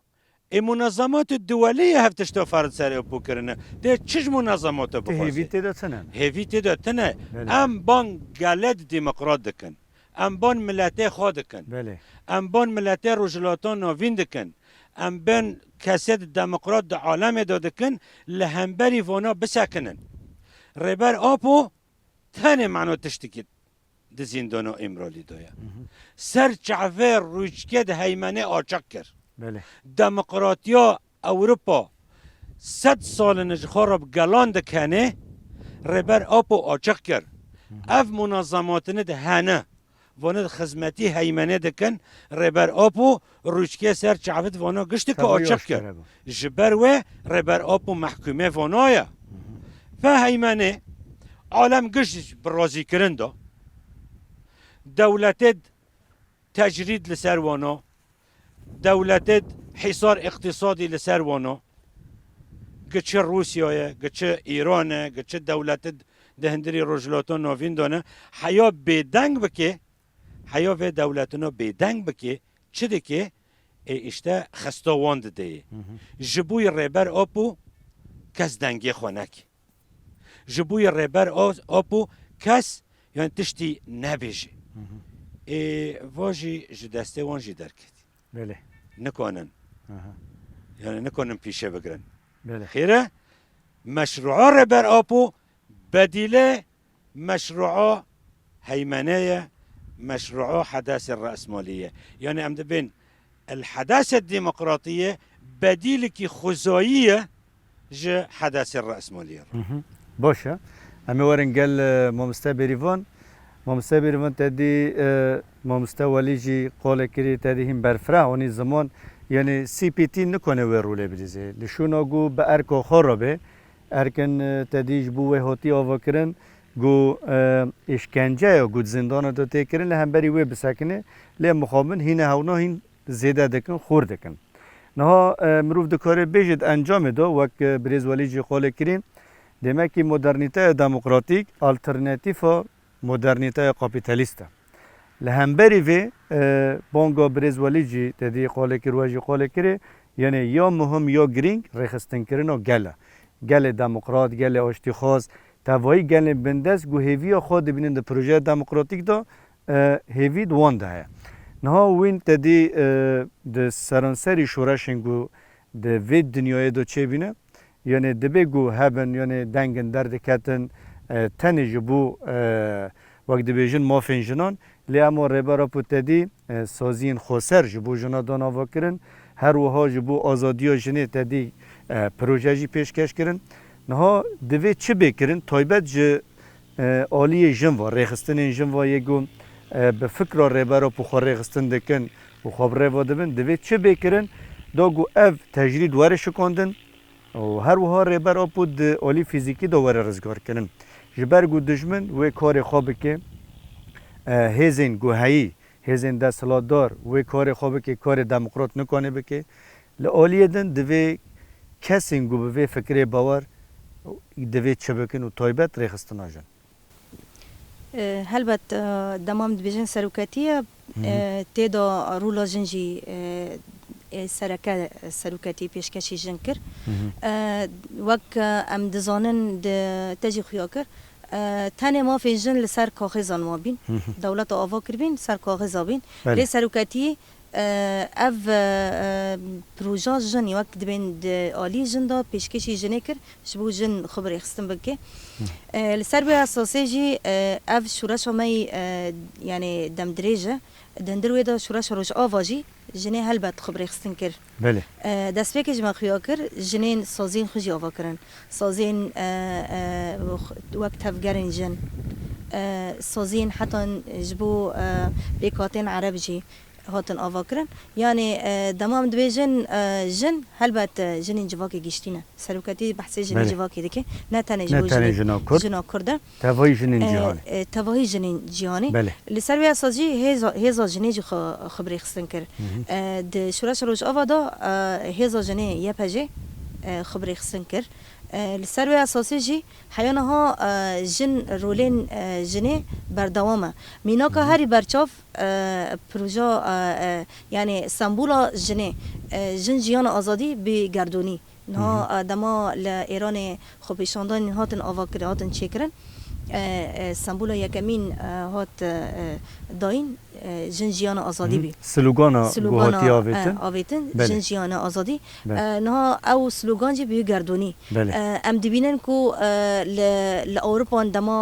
Ê munazamat ed duweliyê hev tişta ferz ser Apo kirine. Dê çi ji munazamata Tê hêvî bixwaze? Tê de tine. Hêvî tê de tine. Belê. Em ban geled demokrat dikin. Em ban miletê xwe dikin. Belê. Em ban miletê Rojhilata Navîn dikin. Em ban kesê di demokrat di alemê de dikin, li hemberî vana bisekinin. Rêber Apo tenê mano tiştekî di zîndana Îmralî de ye. Hı hı. Ser çavê rûçkê di heymenê açiq kir. Belê. Demokratiya Ewropa sed sal in ji xwe re bi gelan dikenê, Rêber Apo açiq kir. Hı hı. Ev munazamatine de hene. Vana di xizmetî heymenê dikin, Rêber Apo rûçkê ser çavit vana giştike Tabii açiq kir. Aşkere bû. Ji ber wê Rêber Apo mehkûmê vana ye. Hı hı. Fe heymenê alem giş bi razîkirin de. Dewletê tecrîd li ser vana. Dewletê hîsar îqtîsadî li ser vana. Gi çi Rûsya ye, gi çi Îran e, gi çi dewletê di hundirî Rojhilata Navîn de ne. Heya bêdeng bike, heya vê dewletino bêdeng bike, çi dike? Ê îşte xesta wan dideyê. Hı hı. Ji bo yê Rêber Apo kes dengê xwe neke. Ji bo yê Rêber O-, Apo kes, yani tiştî nebêje. Hı hı. Ê va jî ji destê wan jî derket. Belê. Nikanin. Aha. Yani nikanin pîşe bigirin. Belê. Xêre, meşrua Rêber Apo bedîlê meşrua heymenê ye, meşrua hedasê re'smalî ye. Yani em dibên el hedasê demokratî ye, bedîlikî xwezayî ye ji hedasê re'smalî ye. Hı hı. Baş e. Em ê werin gel, e, mamoste Bêrîvan. Mamoste Bêrîvan te dî, e, mamoste Welî jî qolê kirî te dî hîn berfireh anî ziman. Yani C P T nikane wê rolê bilîze. Li şûna ku bi erka xwe re be, erkin, e, te dî ji bo wê hatî avakirin, Ku, e, îşkence ye ku di zindana de tê kirin, li hemberî wê bisekine, lê mixabin hîne hewna hîn zêde dikin, xûr dikin. Niha, e, mirov dikare bêje di encamê de, wek, e, birêz Welî jî qolê kirî, demekî modernîteya demokratîk alternatîfa modernîteya kapîtalîst e. Li hemberî vê, e, banga birêz Welî jî te dî qolê kir, we jî qolê kirê, yanê ya muhim ya girîng rêxistinkirina gel e. Gelê demokrat, gelê aştîxwaz, tevayî gelên bindest ku hêviya xwe dibînin di projeya demokratîk de, e, hêvî di wan de heye. Niha wîn te dî, e, di seranserî şoreşên ku di vê dinyayê de çêbîne, yanê dibê ku hebin, yanê dengin derdiketin, e, tenê ji bo, e, wek dibêjin mafên jinan, lê ema Rêber Apo te dî, e, saziyên xweser ji bo jina dan avakirin, her wiha ji bo azadiya jinê te dî, e, proje jî pêşkeş kirin. Niha divê çi bê kirin? Taybet ji, e, aliyê jin ve, rêxistinên jin ve yê ku, e, bi fikra Rêber Apo xwe rêxistin dikin û xwe bi rê ve dibin, divê çi bê kirin? Da ku ev tecrîd were şikandin û her wiha Rêber Apo di alî fîzîkî de were rizgarkirin. Ji ber ku dijmin wê karê xwe bike, e, hêzên ku heyî, hêzên desthilatdar wê karê xwe bike, karê demokrat nikane bike. Li aliyê din divê kesên ku bi vê fikirê bawer divê çi bikin û taybet rêxistina jin. E, helbet, e, dema em dibêjin seroketî ye, Hı hı. e, tê de rola jin jî, e, ê sereke seroketî pêşkêşî jin kir. Hı hı. E, wek, e, em dizanin di te jî xuya kir, e, tenê mafên jin li ser kaxêzan mabîn. Hı hı. Dewleta ava kiribîn, ser kaxêza bîn. Belê. Lê seroketî, e, ev, e, e, proja jin wek dibên di alî jin de pêşkêşî jinê kir, ji bo jin xwe bi rêxistin bike. Hı. E, li ser vê esasê jî, e, ev şoreşa me yî, e, yanî demdirêj e. Di hundir wê de şoreşa Rojava jî jinê helbet xwe bi rêxistin kir. Belê. E, destpêkê ji me xuya kir, jinên saziyên xwe jî ava kirin. Saziyên, e, e, wek tevgerên jin, e, saziyên hetan ji bo, e, pêkhatên ereb jî hatin ava kirin. Yanî, e, dema em dibêjin, e, jin, helbet, e, jinên civakê giştî ne. Seroketî behsê jinê Belê. civakê dike. Ne tenê ji Ne bo tenê jinê, jina Kurd. jina Kurd e. Tevayî jinên E, cîhanê. e, tevahî jinên cîhanê. Belê. Li ser wê esas jî hêza, hêza jinê jî xwe, xwe bi rêxistin kir. Hı hı. E, di Şoreşa Rojava de, e, hêza jinê Y P J, e, xwe bi rêxistin kir. E, li ser wê esasê jî heya niha, e, jin rolên, e, jinê berdewam e. Mînaka Hı hı. herî berçav, e, proja, e, e, yanî sembola jinê, e, jin, jiyan, azadî bi gerdûnî. Niha, Hı hı. e, dema li Êranê xwepêşandanên hatin avakirin, hatin çêkirin, e, e, sembola yekemîn, e, hat, e, dayîn, e, jin, jiyan, azadî Hı hı. bî. Slogana ku Slogana, hatiye e, avêtin. avêtin, Belê. jin, jiyan, azadî. Belê. E, niha ew slogan jî bi wî gerdûnî. Belê. E, em dibînin ku, e, li, li Ewropan dema,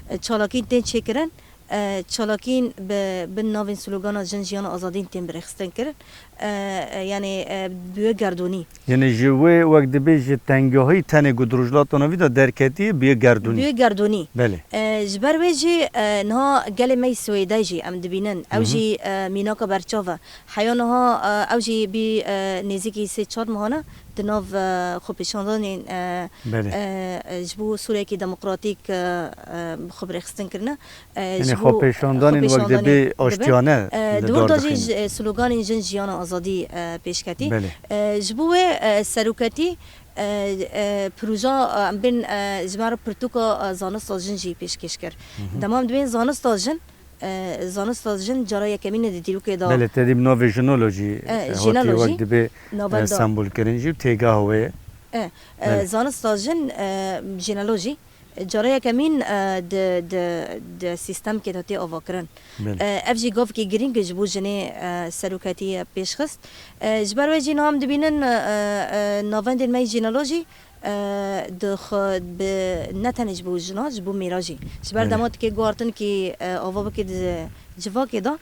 e, e, çalakî tên çêkirin, e, çalakîn bi, bin navên slogana jin, jiyan, azadîn tên birêxistin kirin. E, e, yanî, e, bi wê gerdûnî. Yanî ji wê wek dibê ji tengahî tenê ku di Rojhilata Navîn de derketiye bi wê gerdûnî. Bi wê gerdûnî. Belê. E, ji ber wê jî, e, niha gelê me yî Swêdê jî em dibînin. Ew Hı hı. jî, e, mînaka berçav e. Heya niha, e, ew jî bî, e, nêzîkî sê çar mehan e di nav, e, xwepêşandanên, e, Belê. e, e, ji bo Sûriyekî demokratîk, e, e, xwe birêxistin kirine. E, Yanî ji bo xwepêşandanên wek xwepêşandanê dibê dibe. aştiyane E, li di wir dar de jî dixîne. ji, e, sloganên jin, jiyan, azadî, e, pêş ketî. Belê. E, ji bo wê, e, seroketî, e, e, proja, e, em bên, e, ji me re pirtûka, e, zanista jin jî pêşkêş kir. Hı hı. Dema em dibên zanista jin, e, zanista jin cara yekemîn e di dîrokê de. Belê, te dî bi navê jinolojî, E, e, hatiye jinolojî, wek dibê, navenda. e, sembolkirin jî û têgeha wê ye. E, e, Belê. zanista jin, e, jinolojî, e, cara yekemîn, e, di, di, di sîstemkê de tê avakirin. Belê. E, ev jî gavkê girîng e ji bo jinê, e, seroketî pêşxist. E, ji ber wê jî niha em dibînin, e, e, navendên me yî jinolojî, e, di xwe bi, ne tenê ji bo jina, ji bo mêra jî. Ji ber Belê. dema dikê guhartin kî, e, ava bike di civakê de,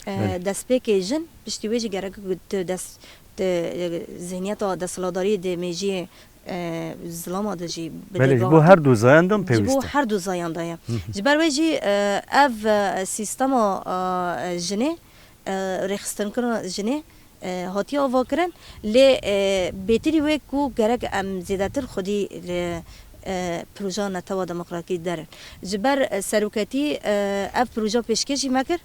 e, Belê. destpêkê jin, piştî wê jî gerek tu dest, tu, e, zihniyeta desthilatdariyê di mêjiyê, e, zilama de jî bi Belê, ji dêga bo hatin. her du zayan de Ji bo pêwîst e. her du zayan de ye. Hı hı. Ji ber wê jî, e, ev, e, sîstema, e, jinê, e, rêxistinkirina jinê, e, hatiye avakirin, lê, e, bêtirî wê ku gerek em zêdetir xwedî li, e, proja Netewa Demokratîk derin. Ji ber, e, seroketî, e, ev proja pêşkêşî me kir,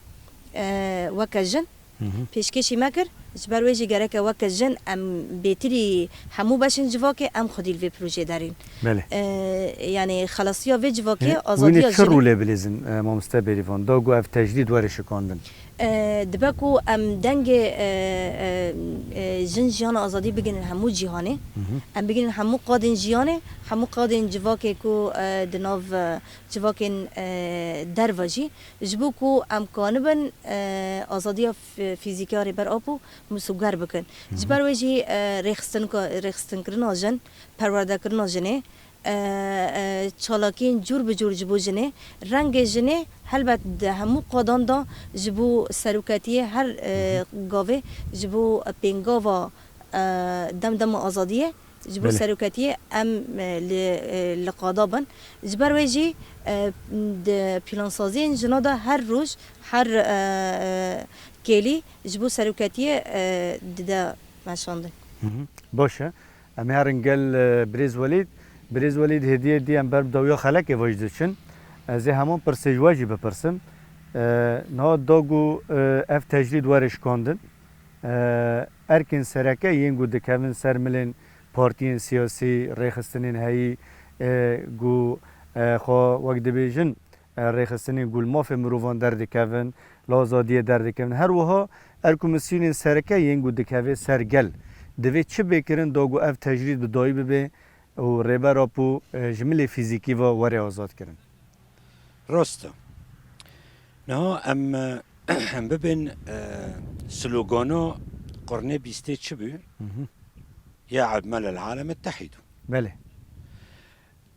e, weke jin Hı hı. pêşkêşî me kir. Ji ber wê jî gereke weke jin em bêtirî hemû beşên civakê em xwedî li vê projeyê derîn. Belê. E, yanî xelasiya vê civakê, Hê, azadiya wînê çi jinê. Rolê bilêzin, e, mamoste Bêrîvan, da ku ev tecrîd were şikandin? E, dibe ku em dengê, e, e, e, jin, jiyan, azadî bigihînin hemû cîhanê. Hı hı. Em bigihînin hemû qadên jiyanê, hemû qadên civakê ku, e, di nav, e, civakên, e, derve jî. Ji bo ku em kanibin, e, azadiya f-, fîzîkî ya Rêber Apo misoger bikin. Hı hı. Ji ber wê jî, e, rêxistinka-, rêxistinkirina jin, perwerdekirina jinê, e, e, çalakiyên cûr bi cûr ji bo jinê, rengê jinê helbet di hemû qadan de ji bo seroketiyê her, e, Hı hı. gavê ji bo pêngava, e, demdema azadiyê, ji bo Belê. seroketiyê em, e, li, e, li qada bin. Ji ber wê jî, e, di plansaziyên jina de her roj, her, e, e, kêlî ji bo seroketiyê, e, dide meşandin. Hı hı. Baş e. Em ê herin gel, e, birêz Welîd. Birêz Welîd, hêdiyê dî em ber bi dawiya xelekê ve jî diçin. Ez ê heman pirsê ji we jî bipirsim. E, niha da ku, e, ev tecrîd were şikandin, e, erkên sereke yên ku dikevin ser milên partiyên siyasî, rêxistinên heyî, e, ku, e, xwe wek dibêjin, e, rêxistinên ku li mafê mirovan derdikevin, li azadiyê derdikevin. Her wiha erkomisyonên sereke yên ku dikeve ser gel. Divê çi bê kirin da ku ev tecrîd bi dayî bibe û Rêber Apo, e, ji milê fîzîkî ve were azadkirin? Rast e. Niha em, e, em bibên, e, slogana qurnê bîstê çi bû? Hı hı. Ya ebmelel alem ittehîdû. Belê.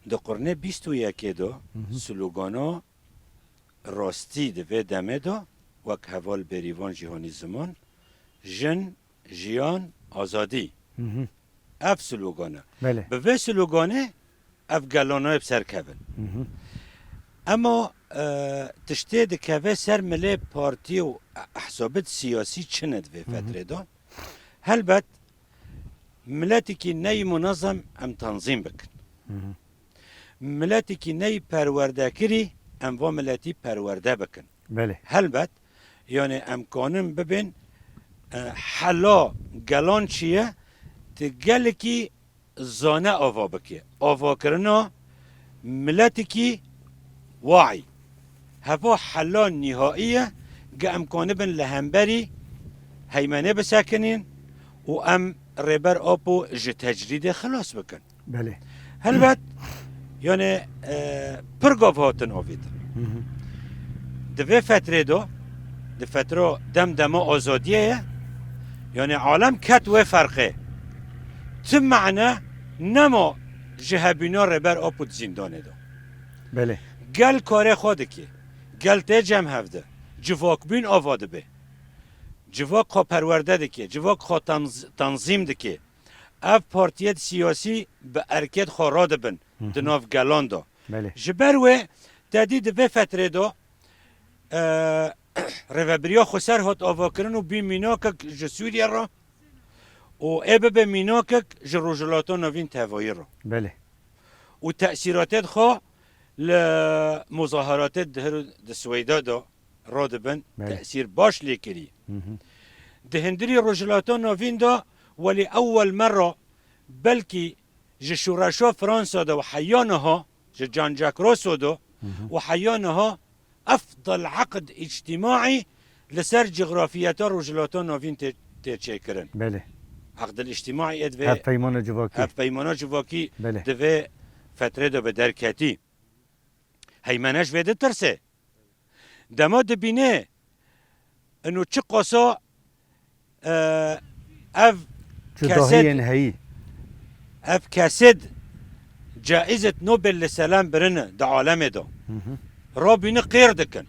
Di qurnê bîst û yekê de Hı hı. slogana rastî di vê demê de wek heval Bêrîvan Cîhanî Ziman, jin, jiyan, azadî. Hı hı. Ev slogan e. Belê. Bi vê sloganê ev gelana bi ser kevin. Hı hı. Ema, e, tiştê dikeve ser milê partî û ehsabit siyasî çi ne di vê Hı hı. fetrê de? Helbet miletekî neyî munezem em tenzîm bikin. Hı hı. Miletekî neyî perwerdekirî em va miletî perwerde bikin. Belê. Helbet, yani em kanin bibên, e, hela gelan çi ye, ti gelekî zane ava bike. Avakirina miletekî wayî. Heva hela nîhaî ye, ge em kanibin li hemberî heymenê bisekinîn û em Rêber Apo ji tecrîdê xilas bikin. Belê. Helbet, yani, e, pir gav hatin avêtin. Hı hı. Di vê fetrê de, di fetra dem dema azadiyê ye, yani alem ket wê ferqê. Ti mane nema ji hebîna Rêber Apo di zîndanê de. Belê. Gel karê xwe dike, gel tê cem hev de, civakbûn ava dibe. Civak xwe perwerde dike, civak xwe tanz-, tanzîm dike. Ev partiyêt siyasî bi erkêt xwe radibin Hı hı. di nav gelan de. Belê. Ji ber wê te dî di vê fetrê de, e, rêvebiriya xweser hat avakirin û bî mînakek ji Sûriye re û ê bibe mînakek ji Rojhilata Navîn tevayî re. Belê. Û tesîratêt xwe li muzaharatê di her di Swêda de radibin, Belê. tesîr baş lê kirî. Hı hı. Di hundirî Rojhilata Navîn de welî ewwel merra belkî ji şoreşa Fransa de û heya niha, ji Jean-Jacques Rousseau de Hı hı. û heya niha efdal eqd îctîmaî li ser cografiyeta Rojhilata Navîn tê, tê çêkirin. Belê. Eqdil îctîmaî ê divê Hevpeymana civakî. hevpeymana civakî Belê. di vê fetrê de bi derketî. Heymene ji vê ditirse. Dema dibîne, ino çi qasa, e, ev Cudahiyên kesed, heyî. ev kesed caîzet Nobel li selam birine di alemê de. Hı hı. Rabîne qêr dikin.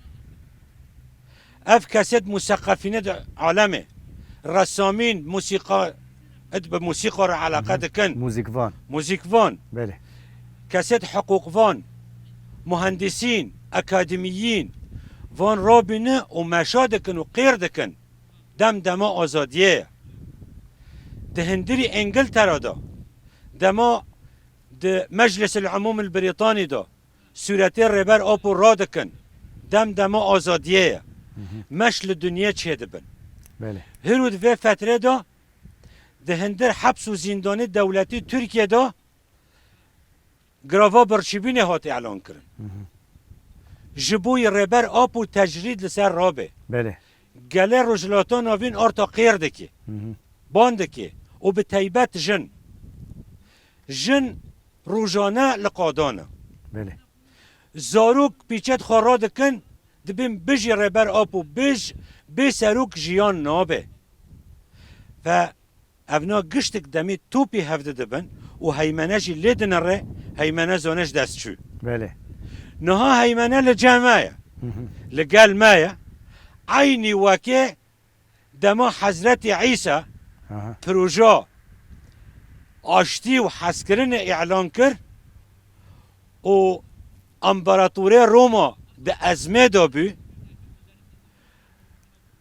Ev kesed museqefîne di alemê. Resamîn, musîqa, id bi musîqa re eleqe Hı hı. dikin. Muzîkvan. Muzîkvan. Belê. Kesed hiqûqvan, muhendisîn, akademiyîn, van rabîne û meşa dikin û qêr dikin. Dem dema azadiyê ye. Di hundirî Îngiltera de, dema Di Meclisil Umûm li Brîtanî de sûretê Rêber Apo radikin, dem dema azadiyê ye. Meş li dinyê çêdibin. Belê. Hîro di vê fetrê de di hindir heps û zîndanê dewletî Tirkiyê de greva birçîbûnê hat îlan kirin. Ji bo yî Rêber Apo tecrîd li ser rabe. Belê. Gelê Rojhilata Navîn arta qêr dike, ban dike û bi teybet jin. Jin rojane li qadan e. Belê. Zarok pîçet xwe radikin, dibên bijî Rêber Apo, bij, bê serok jiyan nabe. Ve evna giştik demê topî hevdi dibin û heymene jî lê dinire, heymene zane ji dest çû. Belê. Niha heymene li cem me ye. Li gel me ye. Eynî wekê dema Hezretî Îsa Aha. proja aştî û hezkirinê îlan kir û împaratorê Roma di ezmê de bû,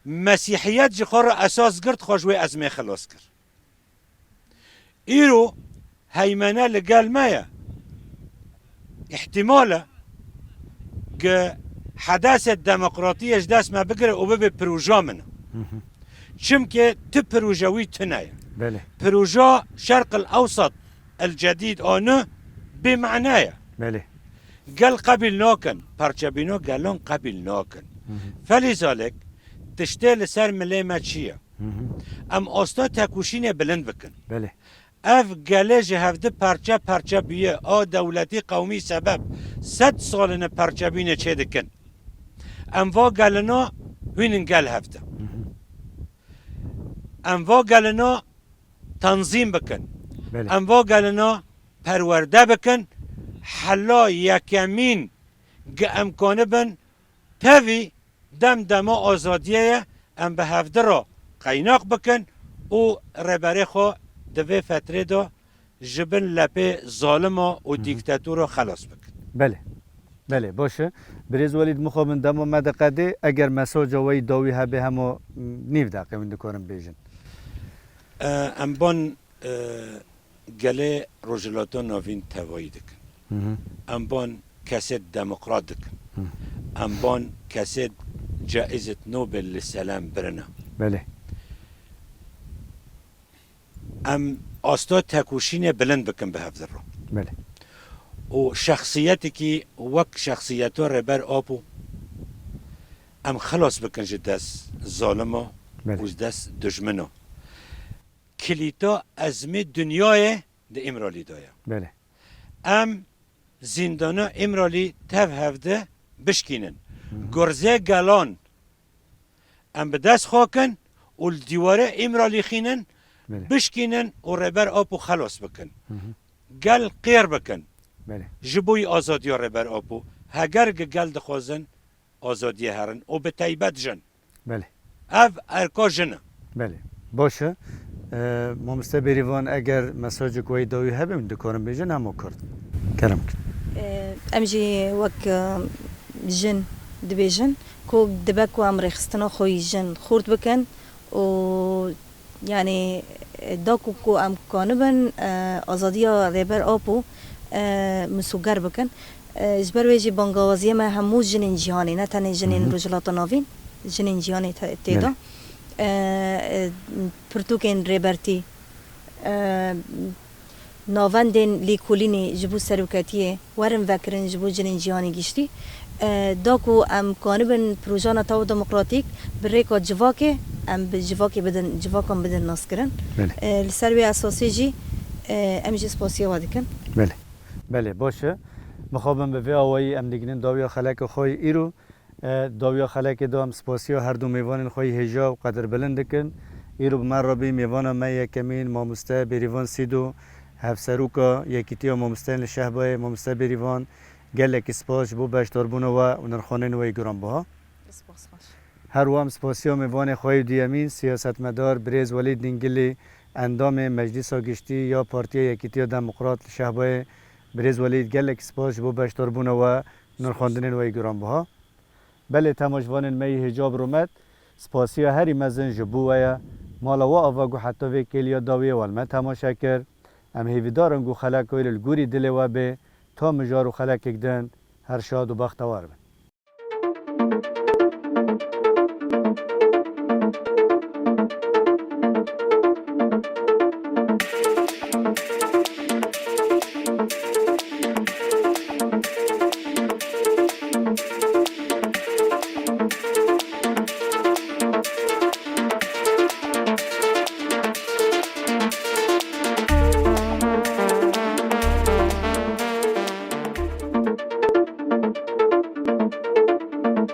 Mesîhiyet ji xwe re esas girt, xwe ji wê ezmê xilas kir. Îro heymene li gel me ye. Îhtîmal e ku hedesê demokratiyê ji dest me bigire û bibe proja min e. Çimkî tu proje wî tune ye. Belê. Proja Şerq el Ewsat el Cedîd a nû bêmane ye. Belê. Gel qebîl nakin, parçebîna gelan qebîl nakin. Felîzalek tiştê li ser milê me çi ye? Em asta tekoşînê bilind bikin. Belê. Ev gelê ji hevdi parçe parçe bûye, a dewletî qewmî sebeb sed sal in parçebûnê çêdikin. Em va gelina hûn in gel hevdi. Em va gelina tanzîm bikin. Belê. Em va gelina perwerde bikin. Hela yekemîn gi em kanibin tevî dem dema azadiyê ye, em bi hevdi re qeynak bikin û rêberê xwe di vê fetrê de ji bin lepê zalima û Hı hı. dîktatora xelas bikin. Belê. Belê, baş e. Birêz Welîd, mixabin dema me diqedê, eger mesaja we yî dawî hebe hema nîv deqe hûn dikarin bêjin. E, em ban, e, gelê Rojhilata Navîn tevayî dikin. Hı hı. Em ban kesêt demokrat dikin. Hı. Em ban kesêt caîzet Nobel li selam birine. Belê. Em asta tekoşînê bilind bikin bi hevdir re. Belê. Û şexsiyetekî wek şexsiyeta Rêber Apo em xilas bikin ji dest zalima Belê. û ji dest dijmina. Kilîta ezmê dinyayê di Îmralî de ye. Belê. Em zîndana Îmralî tev hevdi bişkînin. Hı hı. Gurzê gelan em bi dest xwe kin û li dîwarê Îmralî xînin, Belê. bişkînin û Rêber Apo xelas bikin. Hı hı. Gel qêr bikin. Belê. Ji bo yî azadiya Rêber Apo. Heger gi gel dixwazin, azadiyê herin û bi teybet jin. Belê. Ev erka jin e. Belê. Baş e. E, Mamoste Bêrîvan, eger mesajek we yî dawî hebe, hûn dikarin bêjin, hema kurt. Kerem kin. E, em jî wek, e, jin dibêjin ku dibe ku em rêxistina xwe yî jin xurt bikin û Yanî, e, da ku, ku em kanibin, e, azadiya Rêber Apo, e, misoger bikin. E, ji ber wê jî bangawaziyê me hemû jinên cîhanê, ne tenê jinên Hı hı. Rojhilata Navîn, jinên cîhanê te-, tê de. Belê. E, e, pirtûkên Rêbertî, e, Navendên lêkolînê ji bo seroketiyê werin vekirin ji bo jinên cîhanê giştî. E, da ku em kanibin projana taw demokratîk bi rêka civakê, em bi civakê bidin, civakan bidin naskirin. Belê. E, li ser wê esasê jî, e, em jî spasiya we dikin. Belê. Belê, baş e. Mixabin bi vê awayî em digihînin dawiya xeleka xwe yî îro. E, dawiya xelekê de em spasiya her du mêvanên xwe yî hêja û qedirbilind dikin. Îro bi me re bî mêvana me yekemîn, mamoste Bêrîvan Sîdo, hevseroka Yekîtiya Mamosteyên li Şehbayê, mamoste Bêrîvan, gelekî spas ji bo beşdarbûna we û nirxandinên we yî giranbiha. Spas xweş. Her wiha em spasiya mêvanê xwe yî duyemîn, siyasetmedar birêz Welîd Dîngilî, endamê Meclîsa Giştî ya Partiya Yekîtiya Demokrat li Şehbayê, birêz Welîd, gelekî spas ji bo beşdarbûna we û nirxandinên we yî giranbiha. Belê, temaşvanên me yî hêja bi rûmet, spasiya herî mezin ji bo we ye. Mala we ava ku heta vê kêliya dawiyê we li me temaşe kir. Em hêvîdar in ku xeleka wê li gorî dilê we bê, ta mijar û xelekek din her şad û bextewar bin.